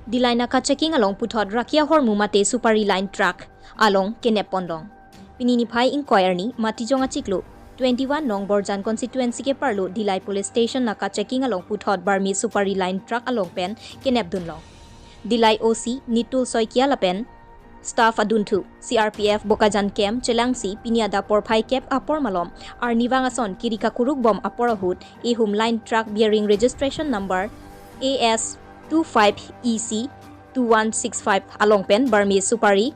Dilai na ka checking along puthot rakia hormu mate supari line truck along kenep pondong. Pinini phai inquiry mati jonga chiklo 21 nong Borjan constituency ke parlo Dilai police station na ka checking along puthot Burmese supari line truck along pen kenep dunlong. Dilai OC Nitul Saikia lapen staff aduntu CRPF Bokajan camp Chelangsi piniada porphai cap apor malom ar nivangason kirika kuruk bom apor ahut ehum line truck bearing registration number AS 25 EC 2165 along pen Burmese supari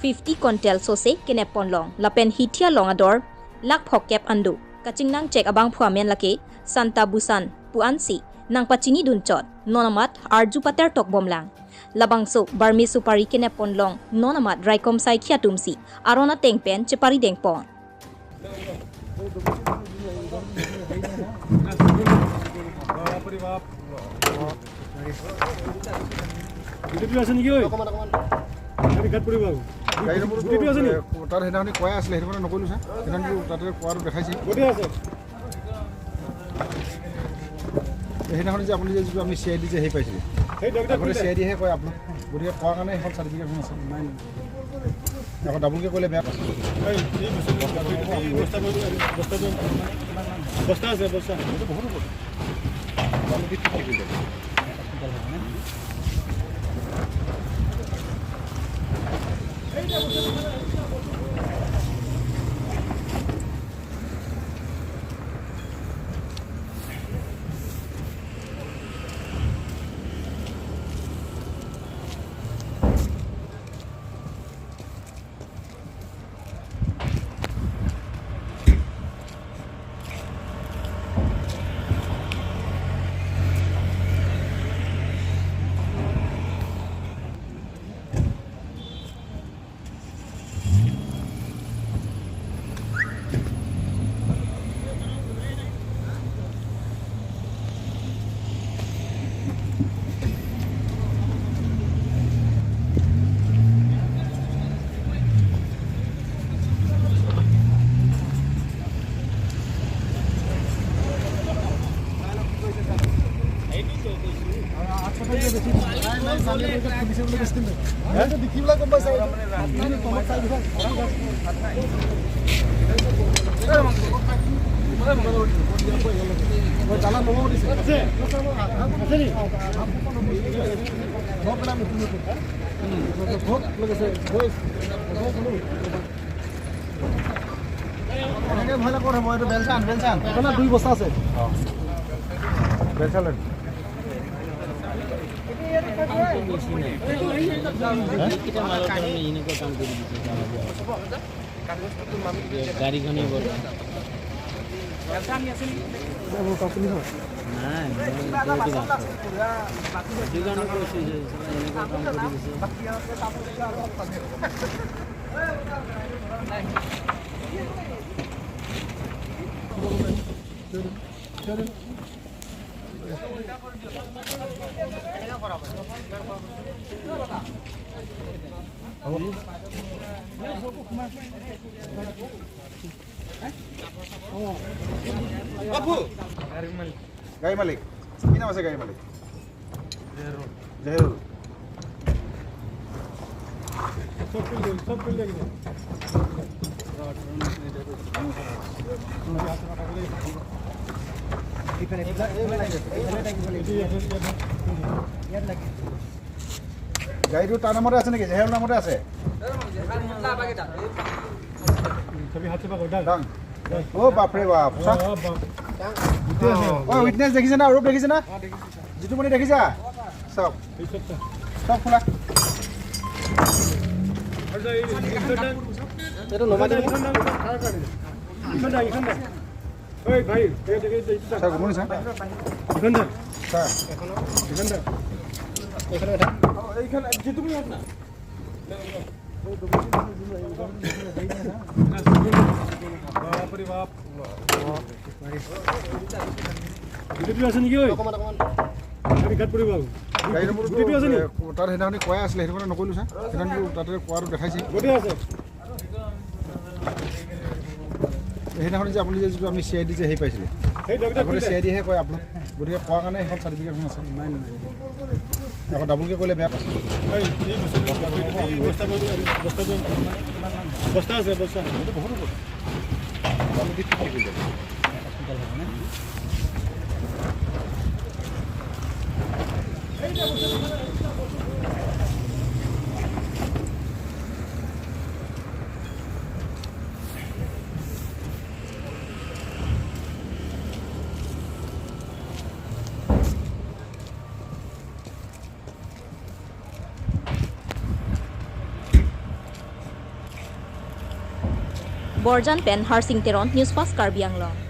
50 kontel sose kenep ponlong lapen hitia long ador lak phok cap andu kachingnang check abang phuamen lake Santa Busan puansi nang pachini dunchot nonamat arju pater tok bomlang labangso Burmese supari kenep ponlong nonamat raikom sai khiatumsi arona tengpen chepari dengpon. তাত সেইদিনাখনি কোৱাই আছিলে, সেইটো কাৰণে নকৰিলোঁ sir. সেইদিনাখনি তাতে কোৱাটো দেখাইছে। সেইদিনাখনি যে আপুনি যে যিটো আমি চি I D যে সেই পাইছিলে, আগতে চি I ডিহে কয় আপোনাক, গতিকে কোৱাৰ কাৰণে সেইখন চাৰ্টিফিকেটখন আছে। আকৌ ডাবুলকৈ কৰিলে বেয়া। বহুত হ'ব। দুই বস্তা আছে। গাড়ীখনেই বল নাই, সেইটো কাৰণে কৈছোঁ যে এনেকুৱা কাম কৰি দিছে। গাড়ী মালিক কি নাম আছে? গাড়ী মালিক জহিৰুল। গাড়ীটো তাৰ নামতে আছে নেকি? জেহেৰুল নামতে আছে। অ' বাপৰে বাপ, অ' উইটনেছ দেখিছে না? ৰূপ দেখিছে না? জিতুমণি দেখিছা? চব চব খোলা। তাত সেইদিনাখনি কোৱাই আছিলে, সেইটো কাৰণে নকৰিলোঁ ছাৰ। সেইদিনাখনি তাতে কোৱাটো দেখাইছে। সেইদিনাখনি যে আপুনি যে যিটো আমি চি I D যে সেই পাইছিলে, আগতে চি I ডিহে কয় আপোনাক, গতিকে কোৱাৰ কাৰণে সেইখন চাৰ্টিফিকেটখন আছে। আকৌ ডাবুলকৈ কৰিলে বেয়া পাইছে। বস্তা আছে, বস্তা বহুত হ'ব। 150 quintal. Borjan Pen Harsing Teron, News Fast Karbi Anglong.